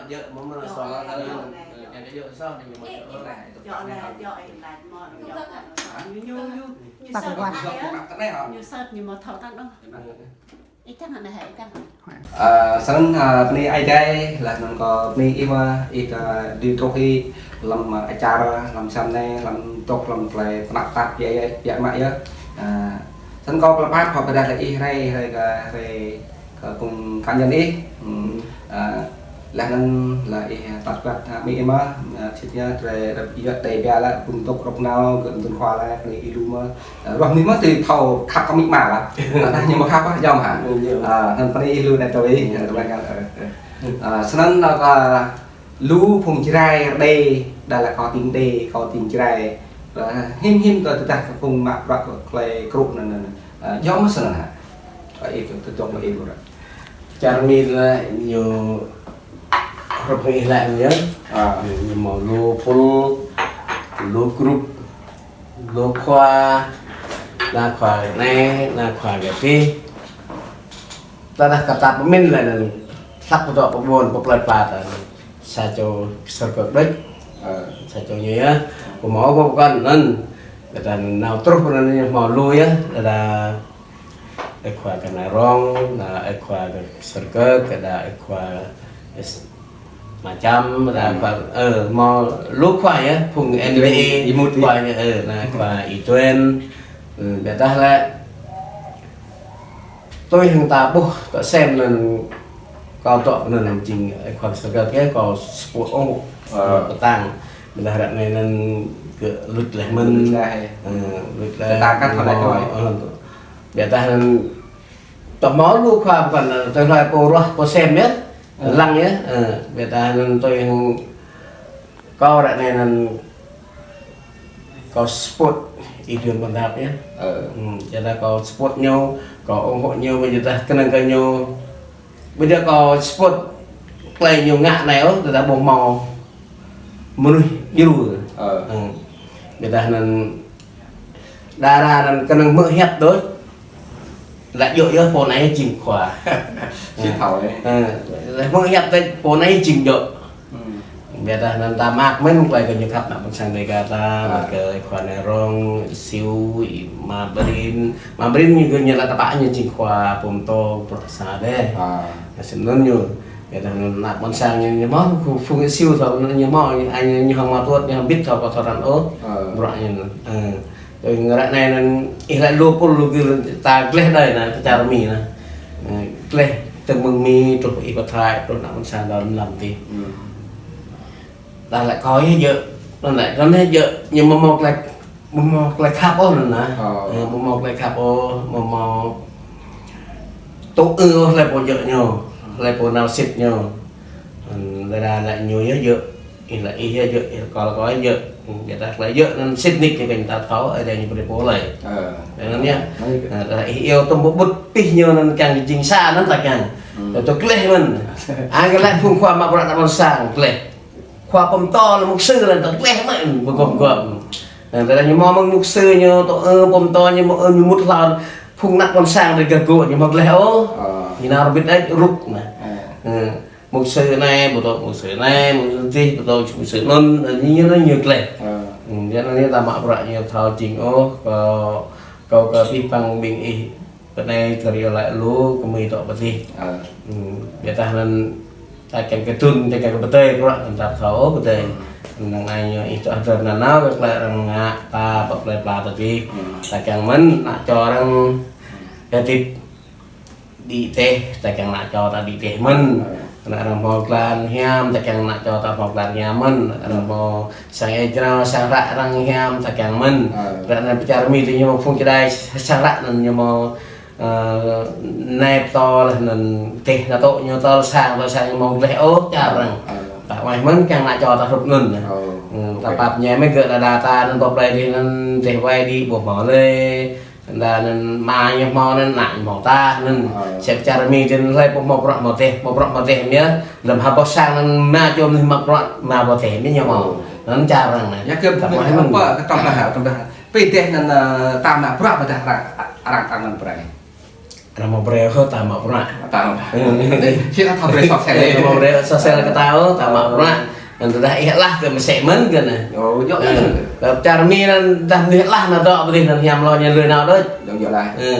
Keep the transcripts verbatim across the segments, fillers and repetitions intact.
Yơh, mơ̆ mơ̆ soh lă lă. Yơh, yơh, soh anai ñu mơ̆ soh lă. Yơh, anai, yơh, anai mơ̆, yơh, anai. Ñu, ñu, ñu, ñu soh anai hă? Ñu soh ñu mơ̆ thâo tăn ôh. Ih čang anai hă, ih čang. Ơ, snăn, ơ, bơni Ơi Adai, laih anŭn kâo bơni ih mơ̆, ih ta dưi truh hĭ, lăm, ơ, acara, lăm čar anai, lăm truh, lăm tơlơi tơnap tap biă, biă mă yơh. Ơ, snăn kâo pơlăp pap, kâo pơdah lĕ ih rai, rai kơ, rai kơ phung cá nhân ih. Hmm. Ơ, laih anŭn lĕ ih tăt băt, ha, mi ih mơ̆, ơ, sĭt ñu, rai, rai, yua đei biă lĕ, phung tŏk rŏk nao, gơ̆ mơ̆ng khua lĕ, bơni ih lu mơ̆. Ơ, ruah mi mơ̆ tui thâo khăp kơ mi mă lah. Ơ, dah ñu mơ̆ khăp ah, jom hă. Ơ, anŭn bơni ih lu đa tui, ơ, tơlơi ngă, ơ, ơ. Ơ, snăn lĕ kơ lu phung Jrai đei, đa lĕ kâo tin đei, kâo tin Jrai. Ơ, hĭm hĭm kơ tơdah kơ phung mă bruă kơ tơlơi krŭ anŭn, anŭn. Ơ, jom mơ̆ snăn hă. Ơ, ih kơ tơdŏk mơ̆ ih lu ră. Čar mi lĕ ñu hrup hăng ih lĕ ñu. Ơ. Ñu mâo lu pul, lu grup, lu khua, ană khua gơ̆ anai, ană khua gơ̆ adih. Tơdah kơ ta pơmĭn lĕ anŭn, hlăk pơdŏ pơƀôn, pơplơi pla ta. Sa čô sơrkơk đôč. Ơ. Sa čô ñu yơh. Pơmâo pơkŏn anŭn. Kơ ta nao truh anŭn ñu mâo lu yơh. Đa đa ơi khua gơ̆ anai rŏng, đa ơi khua gơ̆ sơrkơk, đa ơi khua gơ̆ s-, Mơčăm, đa khua, ơ, mâo lu khua yơh, phung Y Tuen, N B A, Y Mut, khua yơh, ơ, đa khua Y Tuen. Ơ, biă dah lĕ. Tui hăng ta ƀuh, ta sem anŭn kâo dŏ anŭn jing, ơ, khua sơrkơk yơh, kâo support ôh, ơ, pơtăng. Biă dah ră anai anŭn gơ̆ luč laih mơ̆n. Luč laih. Ơ, luč laih. Ta kăt thâo laih mâo, thâo. Ơ, biă dah anŭn tơdah mâo lu khua pơkŏn, tơdah hlơi pô ruah, pô sem yơh. Ơ. Lăng yơh, ơ, biă dah anŭn tui hăng kâo ră anai anŭn kâo support Y Tuen Bản Đap yơh. Ơ. Hmm, biă dah kâo support ñu, kâo ủng hộ ñu, biă dah kơnơ̆ng kơ ñu. Biă dah kâo support tơlơi ñu ngă anai ôh, tơdah ƀu mâo mơnuih djru. Ơ. Hmm. Biă dah anŭn đa đa anŭn kơnơ̆ng hmư̆ hiăp đôč. Lĕ djơ̆ yơh pô anai jing khua. Či thâo, ơ. Ơ, lĕ hmư̆ hiăp đôč pô anai jing djơ̆. Hmm. Biă dah anŭn ta mơak mơ̆n tơlơi kơ ñu khăp ană ƀôn sang Dêga ta, ơ, mơ̆ kơ khua anai rŏng, Siu, Y Mă Brin. Mă Brin ñu gơ̆ ñu lĕ tơpă ñu jing khua pô mtô bruă sa dêh. Ơ. Anŭn snăn ñu. Biă dah anŭn ană ƀôn sang ñu, ñu mâo, phung, phung Siu thâo, ñu mâo, ñu, ñu hăng mă tuăt, ñu hăng bit thâo, kâo thâo răn ôh. Ơ. Bruă ñu anŭn. Ơ. Tui ră anai anŭn ih lĕ lu pul lu gil ta gleh đơi anŭn, ta čar mi anŭn. Ơ, gleh tơ̆ng mơ̆ng mi truh ih pơthai, truh ană ƀôn sang dŏ lăm tih. Hmm. Đa lĕ kâo yơh djơ̆, anŭn lĕ, anŭn yơh djơ̆, ñu mâo mâo tơlơi, mâo mâo tơlơi khăp ôh anŭn anŭn. Ơ. Ơ, mâo mâo tơlơi khăp ôh, mâo mâo tŭ ư ôh hlơi pô djơ̆ ñu, hlơi pô nao sĭt ñu. Ơ, đa đa lĕ ñu yơh djơ̆. Ih lĕ ih yơh djơ̆, ih kâo lĕ kâo yơh djơ̆. Ơ, biă dah lĕ djơ̆ anŭn sĭt nik kơ ñu ta thâo, ơ, đa ñu brơi pô lơi. Ơ. Anŭn yơh. Ơ, dah ih iâu tơm pơƀut pih ñu anŭn kiăng jing sa anŭn ta kiăng. Hmm. Tơ tơ gleh mơ̆n. Ai kơ lĕ phung khua mă bruă ană ƀôn sang gleh. Khua pơmtô lĕ mục sư lĕ tơ gleh mơ̆n, pơgop gop. Ơ, tơdah ñu mâo mơ̆ng mục sư ñu, tơ, ơ, pơmtô ñu, ơ, ñu mŭt hlâo. Phung ană ƀôn sang đơi gah gŏ ñu mâo gleh ôh. Ơ. Ñu nao rơbit đĕč rŭk anŭn. Ơ. Ơ. Mục sư anai, ƀu dŏ mục sư anai, mục sư adih, ƀu dŏ mục sư anŭn, anŭn ñu, ñu gleh. Ơ. Ơ, yua anŭn ta mă bruă ñu thâo jing ôh, kâo, kâo kơ pih păng ƀing ih, pơ anai kơ riu lĕ lu, kơ mi dŏ pơ adih. Ơ. Ơ, biă dah anŭn ta kiăng kơ tŭn, ta kiăng kơ pơdơi bruă, anŭn ta thâo ôh pơdơi. Ơ. Năng ai ñu ih dŏ hơdơr nanao, kơ tơlơi arăng ngă, ta pơplơi pla pơ adih. Ơ. Ta kiăng mơ̆n, ană čô arăng, kơ tĭt đĭ teh, ta kiăng ană čô ta đĭ teh mơ̆n. Ơ. Ană arăng hmâo glan hiam, ta kiăng ană čô ta hmâo glan hiam mơ̆n. Ană arăng hmâo sang ia jrao, sang hră arăng hiam, ta kiăng mơ̆n. Ơ. Ră anai pơ čar mi tơ ñu hmâo phung čơđai sang hră anŭn ñu hmâo, ơ, nai pơtô laih anŭn teh anŭn tŏ ñu tơl sang, tơl sang ñu hmâo gleh ôh čar arăng. Ơ. Ta wai mơ̆n kiăng ană čô ta hrup anŭn. Ơ. Ơ, ta pap ñai mơ̆ gơ̆ đa đa ta anŭn pơplơi dih anŭn teh wai đĭ ƀu hmâo lơi. Đa anŭn mă ñu hmâo anŭn, ană ñu hmâo tah anŭn. Ơ. Sĕt čar mi tơ anŭn hlơi pô hmâo bruă hmâo teh, hmâo bruă hmâo teh mơ̆ yơh. Lơ̆m ha boh sang anŭn mă čô mơnuih mă bruă, mă boh teh mơ̆ ñu hmâo. Ơ. Anŭn čar arăng anŭn. Yua kơ tơlơi hmâo mơ̆, kơ tơlơi hmâo, tơlơi hmâo. Pơdeh anŭn, ơ, tam ană bruă pơdah arăng, arăng tam anŭn pơrai. Arăng mă brơi hơ ta mă bruă. Tao. Sĭt ta thâo brơi sôh sel. Arăng mă brơi sôh sel kơ ta hơ ta mă bruă. Anŭn tơdah ih hlah kơ mơsĕ mơ̆n kơ anai. Ơ, djơ̆. Ơ, čar Mi anŭn dah mơnuih hlah anŭn dŏ pơdih anŭn hiam lŏ ñu lui nao đôč. Djơ̆, djơ̆ lah. Ơ,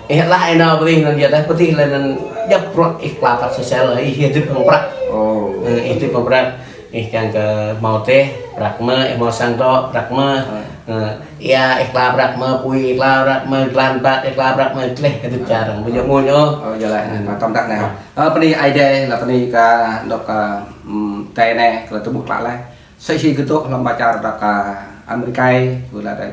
ih hlah ih nao pơdih anŭn djơ̆ dah pơdih lĕ anŭn djŏp bruă ih kla prăk sôh sel ih hơdip hăng prăk. Ơ. Ơ, ih hơdip hăng prăk. Ih kiăng kơ hmâo teh, prăk mơ̆, ih hmâo sang dŏ, prăk mơ̆. Ơ. Ơ, ia, ih kla prăk mơ̆, apui, ih kla prăk mơ̆, jơlan băt, ih kla prăk mơ̆, gleh hơdip čar arăng. Ƀu djơ̆ mơ̆n ôh. Ơ, djơ̆ lah. Ơ, tơm tah anai. Ơ, bơni Ơi Adai, lah bơni kơ dŏ kơ, ưm, tơ anai, kơ tơƀuh klă laih. Sĭt sĭt kơ dŏ hlăm pơčah dŏ kơ Amêrika, kơ lah, ơ,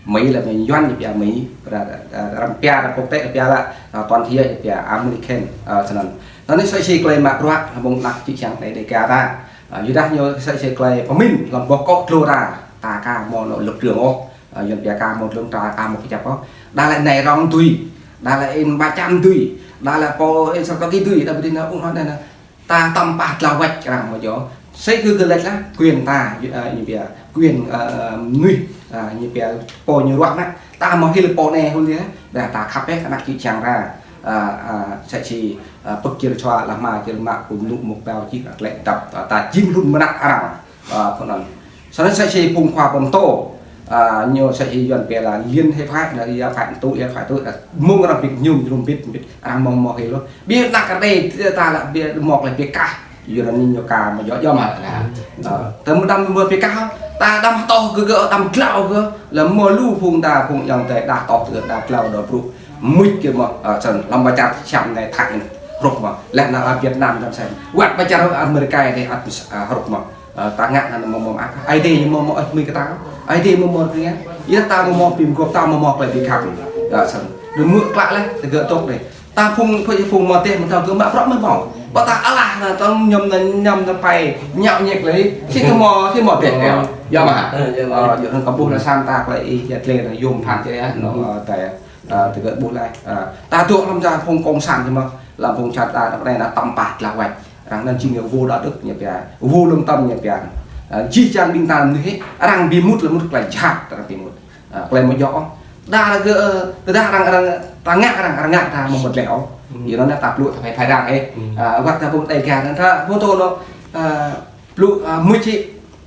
Mi lah Mi Yuan ñu pia Mi, kơ lah, ơ, arăng pia arăng quốc tế pia lah, ơ, toàn thế giới pia American, ơ, snăn. Anŭn sĭt sĭt kơ lĕ mă bruă, hlăm ƀing ană čư̆ čhiăng đe đe ka ta. Ơ, yua dah ñu sĭt sĭt kơ lĕ pơmĭn, hlăm boh kŏ klô ta, ta ka hmâo anŏ lŏk trương ôh. Ơ, Yuan pia ka hmâo lŏk trương ta ka hmâo kơjăp ôh. Dah lĕ anai rŏng tui, dah lĕ in ba čăm tui, dah lĕ pô in sa kơ ki tui, dah bơdin na ung hŏ dah na. Ta tăm pah dlao wăt arăng mơ̆ djơ̆. Sĭt kơ gơlĕt lah, quyền ta, ơ, ñu pia, quyền, ơ, ơ, mơnuih, ơ, ñu pia, pô ñu ruă mă. Ta mơ̆ hil pô anai hŭn yơh, dah ta khăp hĕ kơ ană čư̆ čhiăng ta. Ơ, ơ, sĭt sĭt, ơ, pơk čir čua lah mă čir mă kơ mơnŭ mơ̆ pao čih klĕ dăp, ta, ta jing lŭn mơnă arăng. Ơ, pô anŭn. Snăn sĭt sĭt phung khua pơtô, ơ, ñu sĭt sĭt Yuan pia lah liên hệ phái, lah ia phái tŭ, ia phái tŭ, lah mơ̆ng arăng pik ñum, jrum bit, bit, arăng mơ̆ mơ̆ hil lŏ. Ƀiă ană kơ đe, ta lah ƀiă mơ̆ lĕ ƀiă kah. Yua anŭn ñu ka mơ̆ djơ̆ djơ̆ mă lah. Ơ, tơm đăm mơ̆ ƀiă kah, ta đăm hơtŏ kơ gơ̆, đăm dlao gơ̆, lah mơ̆ lu phung ta, phung ayŏng adơi, đah tŏ gơ̆, đah dlao đah brŭ. Mŭt kơ mơ̆, ơ, snăn, hlăm pơčah čư̆ čhiăng anai thâo ñu. Hrup mơ̆, leh anŭn pơyơr Việt Nam đăm sem. Wăt pơčah Amêrika anai ăt, ơ, hrup mơ̆. Ơ, ta ngă anŭn mơ̆ mơ̆ ăt. Ơi Adai ñu mơ̆ mơ̆ ăt mui kơ ta. Ơi Adai mơ̆ mơ̆ kơ ñu. Ia ta mơ̆ mơ̆ pim gŏp ta mơ̆ mơ̆ klĕ bi khăp. Ơ, snăn. Đơ̆ng mơ̆ klă leh, tơgơ̆ tŏk đe. Ta phung, phung, phung mơ̆ teh mơ̆ ta gơ̆ mă prăk mơ̆ mơ̆. Pơ ta alah na tơm ñăm na, ñăm na pai, ñăo ñĕk leh. Sĭt kơ mơ̆, sĭt mơ̆ teh. Ơ. Yơh mơ̆. Ơ, yơh mơ̆. Ơ, yơh hăng kơ ƀuh na san ta klĕ ih, yơh klĕ na yôm phăn čĕ yơh. Nô, ơ, ta yơh. Ơ, tơgơ̆ ƀuh leh. Ơ, ta dŏ hlăm čar phung cộng sản čih mơ̆. Hlăm phung čar ta, ta anai na tăm pah dlao wăt. Arăng anŭn jing ñu vô đạo đức ñu pia, vô lương tâm ñu pia. Ơ, jih jang ƀing ta mơnuih, arăng bi mŭt lĕ mŭt klĕ jhat, arăng bi mŭt. Ơ, klĕ mơ̆ djơ̆. Dah arăng kơ, ơ, dah arăng, arăng, ta ngă arăng, arăng ngă ta mơ̆ mơ̆ lĕ ôh. Yua anŭn ta plŭ ta phải, phải đăng, ơ. Ơ, wăt ta phung đe ka anŭn ta, phung tơ anŭn, ơ, plŭ, ơ, mŭt čih,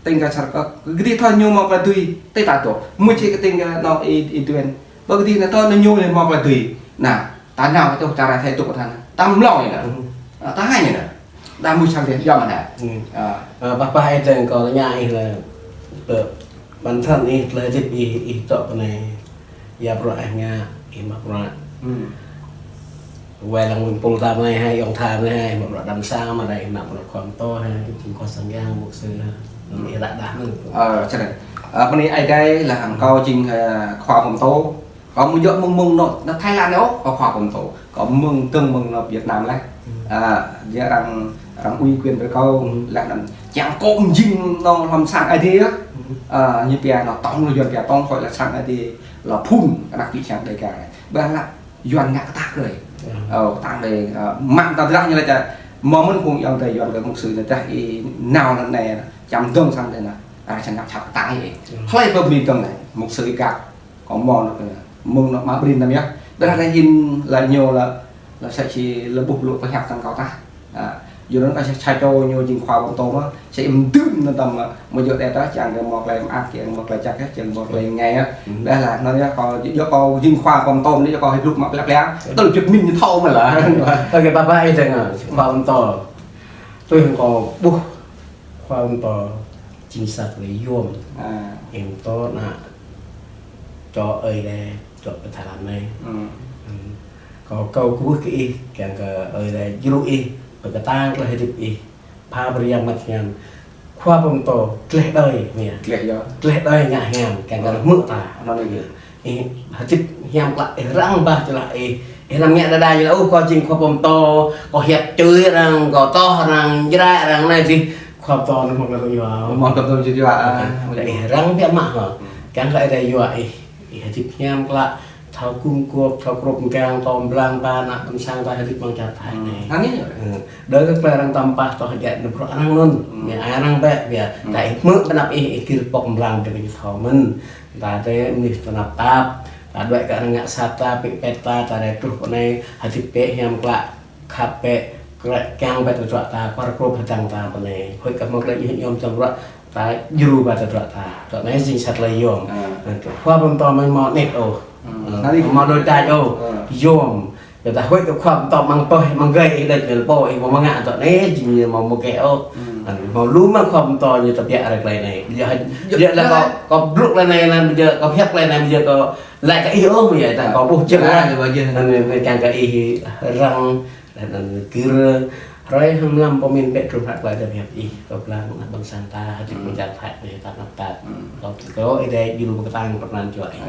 tĭng kơ čar kơ, kơ gơdih thâo ñu mơ̆ klĕ tui, tê ta tŏ. Mŭt čih kơ tĭng kơ anŭn i, i tuen. Ƀơ kơ dih anŭn tơ anŭn ñu lĕ mơ̆ klĕ tui. Anŭn, ta nao kơ čar Thái tŭ kơ ta anŭn. Ta mlâo anŭn. Ơ, ta hai anŭn. Đa mui sang dih, yơh mơ̆ anŭn. Ơ, pah pah ih tơ̆ng kơ ñu ih lĕ, ƀơ, bản thân ih tơlơi hơdip ih, ih tŏ kơ anai. Ia bruă ih ngă, ih mă bruă. Wai lăng ƀing pul ta mơ̆ hai, ayŏng tha mơ̆ hai, mă bruă đăm sang mơ̆ đai, mă bruă khua pơtô hai, jing khua sang yang, mục sư hai. Ih ră đah mơ̆. Ơ, čơrĕ. Ơ, bơni Ơi Adai lah hăng kâo jing, ơ, khua pơtô. Kâo mơ̆ djơ̆ mơ̆ng, mơ̆ng anŭn, anŭn Thái Lan ôh, kâo khua pơtô. Kâo mơ̆ng tơ̆ng mơ̆ng anŭn Việt Nam leh. Ơ, yơh arăng, arăng ủy quyền brơi kâo, lah anŭn čang kâo mơ̆ jing anŭn hlăm sang Ơi Adai yơh. Ơ, ñu pia anŭn tŏng, lu Yuan pia tŏng, khỏi lah sang Ơi Adai, lah phun, ană čư̆ čhiăng đe ka. Ƀă lah Yuan ngă kơ ta kơi. Ơ, kơ ta kơi, ơ, mă ta drah ñu lĕ ča, mơ̆ mơ̆n phung ayŏng adơi Yuan kơ mục sư anŭn ča ih nao anŭn anai, čăm dơ̆ng sang anŭn anai, arăng čang ngă čăp kơ ta ih. Hlơi pơmĭn dơ̆ng anai, mục sư ih gak, kâo mơ̆ anŭn kơ, mơ̆ng anŭn mă brin anŭn yơh. Ƀă lah hin lah ñu lah, lah sĭt sĭt lah ƀuh lu pơhiăp tơ̆ng kâo tah. Ơ, yua anŭn kâo sa čô ñu jing khua pơtô mơ̆. Sĭt mơ̆ dưm anŭn tơm mơ̆, mơ̆ djơ̆ đe ta čang kơ mơ̆ klĕ mơak, čang mơ̆ klĕ čăk, čang mơ̆ klĕ ngai yơh. Dah lah, anŭn yơh kâo djơ̆ kâo jing khua pơtô anai yơh kâo hơdip mă plĕ plĕ. Tơl jơ̆ min ñu thâo mơ̆ lah. Ơ, kơ pah pah ih tơ̆ng, khua pơtô. Tui hăng kâo ƀuh khua pơtô jing sa tơlơi yôm. Ơ. Ih pơtô ană čô Ơi Adai, čô pơ Thái Lan anai. Kâo, kâo kơkuh kơ ih, kiăng kơ Ơi Adai djru ih, pơkơtang tơlơi hơdip ih. Pha brơi yang măt hiam. Khua pơtô, gleh đơi, mia. Gleh yơh. Gleh đơi ngă hiam, kiăng kơ hmư̆ ta. Anŭn lĕ. Ih, hơdip hiam klă, ih răng bah čơlah ih. Ih anăm ngă đơđa ñu lah, ơ, kâo jing khua pơtô, kâo hiăp čư̆ arăng, kâo tŏh arăng, jrai arăng anai dih. Khua pơtô anŭn mơ̆ kơ yua. Mơ̆ kơ tơ̆ng jing yua, ơ. Ih răng biă mă hă. Kiăng kơ Ơi Adai yua ih. Ih hơdip hiam klă, thâo gum gôp, thâo krŭp mgang, thâo blang ba ană ƀôn sang ta hơdip amăng čar Thái anai. Anai yơh. Ơ, đơi kơ klĕ arăng tăm pah tŏ hơjăt anŭn bruă arăng anŭn. Mia ai arăng bĕ, mia. Ta ih hmư̆ tơnap ih, ih gir pŏk blang brơi kơ ñu thâo mơ̆n. Ta tơ mơnuih tơnap tap, Ta đuaĭ kơ arăng ngă sat ta, pĕ pĕt ta, ta rai truh pơ anai, hơdip pĕ hiam klă, khăp pĕ, krĕ kiăng pĕ tơdruă ta, kuar krô pơdăng ta pơ anai. Hơi kơ mơ̆ng klĕ ñu hiam čăm ruă, ta djru ba tơdruă ta. Tơ anai jing sat lĕ yom. Khua pơtô mơ̆ng mơ̆ nĕt ôh. Mơ̆ đôč đač ôh. Yom. Yua ta hơi kơ khua pơtô mơ̆ng pơh, mơ̆ng gai ih đač nĕt pô, ih mơ̆ mơngă tơ anai jing ñu mơ̆ mơgĕ ôh. Mơ̆ lu mơ̆ng khua pơtô ñu tơbiă rai klĕ anai. Ƀiă, ƀiă lĕ kâo, kâo blŭk klĕ anai, anai ƀiă kâo hiăp klĕ anai, ƀiă kâo laĭ kơ ih ôh, mơ̆ yơh, ta kâo ƀuh čơ̆ng lah. Anŭn, anŭn kiăng kơ ih răng, anŭn gir, hrơi hrăm lăm pơmin pĕ trŭm hră klĕ ta hiăp ih, kâo pơblang ană ƀôn sang ta, hơdip mơ̆ng čar Thái, mơ̆ng ta năp tat. Kâo, kâo ih đe djru pơkơtang pơkơtang čuă ih.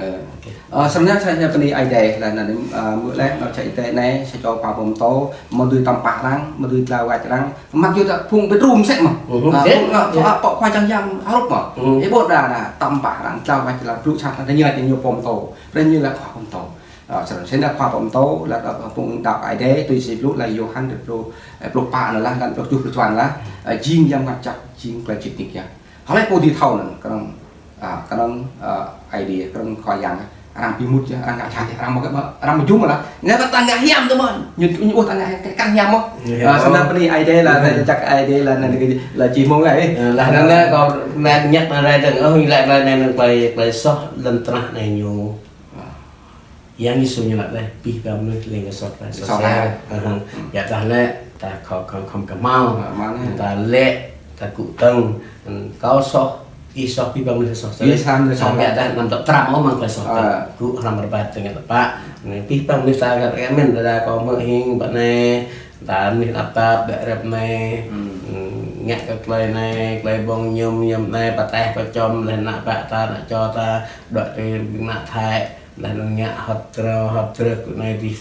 Ơ, sơnă sa sa pơni ai dai lah anŭn, ơ, mơ̆ lĕ, nao čai tê anai, sa čô khua pơtô, mơ̆ dưi tăm pah arăng, mơ̆ dưi tlao gač arăng, mă yua ta phung pơtrŭm sĕ mơ̆. Phung, ơ, pô khua čang yang hrup mơ̆. Ih ƀuh đa đa, tăm pah arăng, tlao gač arăng, blŭ sat arăng, rơñơi ñu pơtô. Rơñơi lĕ khua pơtô. Ơ, sơnă, sơnă khua pơtô, lĕ, ơ, phung đaŏ ai dai, tui si blŭ lĕ Yôhan, pluh, ơ, pluh pă anŭn lah, lăn pluh tơjuh pluh čuăn lah. Ơ, jing yang ngă čăk, jing klĕ čit nik yơh. Hlơi pô dưi thâo anŭn, kơnơ̆ng, ơ, kơnơ̆ng, ơ, ai dai, kơnơ̆ng khua yang, arăng pi mŭt yơh, arăng ngă čăk, arăng mơ̆, arăng mơjum lah. Ngă kơ ta ngă hiam tơ mơ̆n. Ñu, ñu ƀuh ta ngă kar hiam mơ̆. Ơ, sơnă pơni ai dai lah, čăk ai dai lah, anŭn lĕ, lĕ či mơ̆ng lĕ. Ơ, lah anŭn lĕ kâo ngă ñăk anŭn rai dơ̆ng, ơ, lĕ, lĕ anŭn klĕ, klĕ soh lŏn tơnah anai ñu. Yang Yêsu ñu laĭ lĕ, abih bang mơnuih lêng kơ soh, soh. Soh. Ƀiădah lĕ, ta khŏm, khŏm, khŏm kơhma̱l. Kơhma̱l, ơ. Ta lĕ, ta kơtang, kâo soh, ih soh, abih bang mơnuih soh. Ih soh, ih soh. Ƀiădah anăm tŏ tram ôh mơ̆ng klĕ soh ta. Ơ. Gŭ hrăm rơbat tơngan tơpă. Anai abih bang mơnuih ta găt amen, đa đa kâo mơ̆ hing, ƀă anai, ta mơnuih tơnap tap, ƀĕ rep anai. Ngă kơ klĕ anai, klĕ ƀơ̆ng mơñum, mơñum anai, pơtĕh pơčom, lĕ ană bă ta, ană čô ta, đuaĭ tui ană Thái. Lah anŭn ngă hơdră, hơdră kơ anai dih,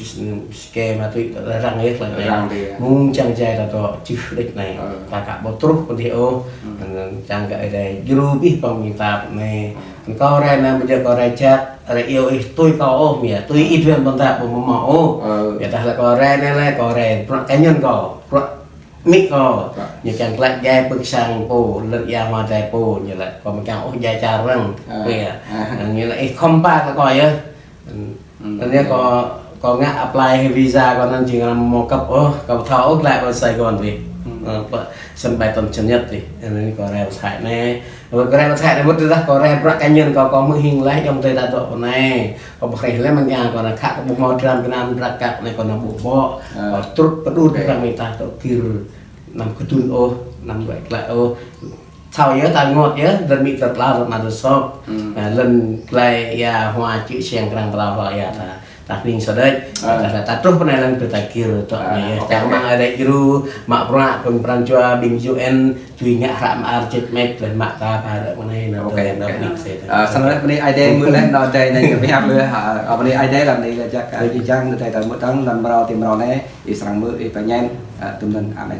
ske ma tui, răng yơh klĕ anai. Răng dih. Mơ̆ng čang jai ta tŏ čih đĕč anai. Ơ. Ta ka ƀu truh pơ dih ôh. Anŭn čang kơ ai dai djru abih bang mơnuih ta anai. Kâo rai anai ƀu djơ̆ kâo rai jăk, rai iâu ih tui kâo ôh, mơ̆ yơh. Tui ih dua ƀôn ta ƀu mơ̆ mơ̆ ôh. Ơ. Ƀiădah lĕ kâo rai anai lĕ, kâo rai bruă cá nhân kâo. Bruă amĭ kâo, ñu kiăng klă djai pơ̆k sang pô, lĕ ia hmua dai pô, ñu laĭ kâo mơ̆ kiăng ôh djai čar arăng. Ơ. Ƀiă. Ơ. Ñu laĭ ih khŏm pă kơ kâo yơh. Anŭn yơh kâo, kâo ngă apply visa kâo anŭn jing arăng mơ̆ kăp ôh, kâo thâo ôh glaĭ pơ Sài Gòn dih. Ơ, pơ sân bay Tân Sơn Nhất dih. Anŭn kâo rai pơ Thái anai. Kâo rai pơ Thái anai, wơ̆t tơdah kâo rai bruă cá nhân kâo, kâo mơ̆ hing laih ayŏng adơi ta dŏ pơ anai. Kâo ƀu hrih lĕ mơ̆ng kiăng kâo anai khă kâo ƀu hmâo dram gơnam drak kăk anai kâo anai ƀu ƀô̆. Ơ. Kâo truh pơđut pơdrăm ih ta tŏ gir anăm kơdŭn ôh, anăm đuaĭ klă ôh. Thâo yơh ta rơngot yơh, lŏn amĭ ta tlao rơma ta sŏk. Ơ, lŏn klĕ ia hmua čư̆ siăng krăng tlao hlâo ia ta. Ta hning sơđĕč. Ơ. Ta, ta truh pơ anai lăng pơ ta gir tŏ anai yơh. Ơ, ok, ok. Čang mơ̆ng ai dai djru, mă bruă, pơ̆ng pran jua, ƀing U N, tui ngă hră mơar čĕč mĕč, lĕ mă ta pha ră mơ̆ng anai, nao tơ nao nik sĕ. Ơ, sơnă pơni ai dai mơ̆ lĕ, nao dai anai kơ pơhiăp lĕ, ha, ơ, pơni ai dai lăm anai lĕ jak, ơ, jih jang, nao dai ta mơ̆ tơ̆ng, lăm mrâo ti mrâo anai, ih srăng mơ̆, ih pơñen, ơ, tŭm anŭn, amen.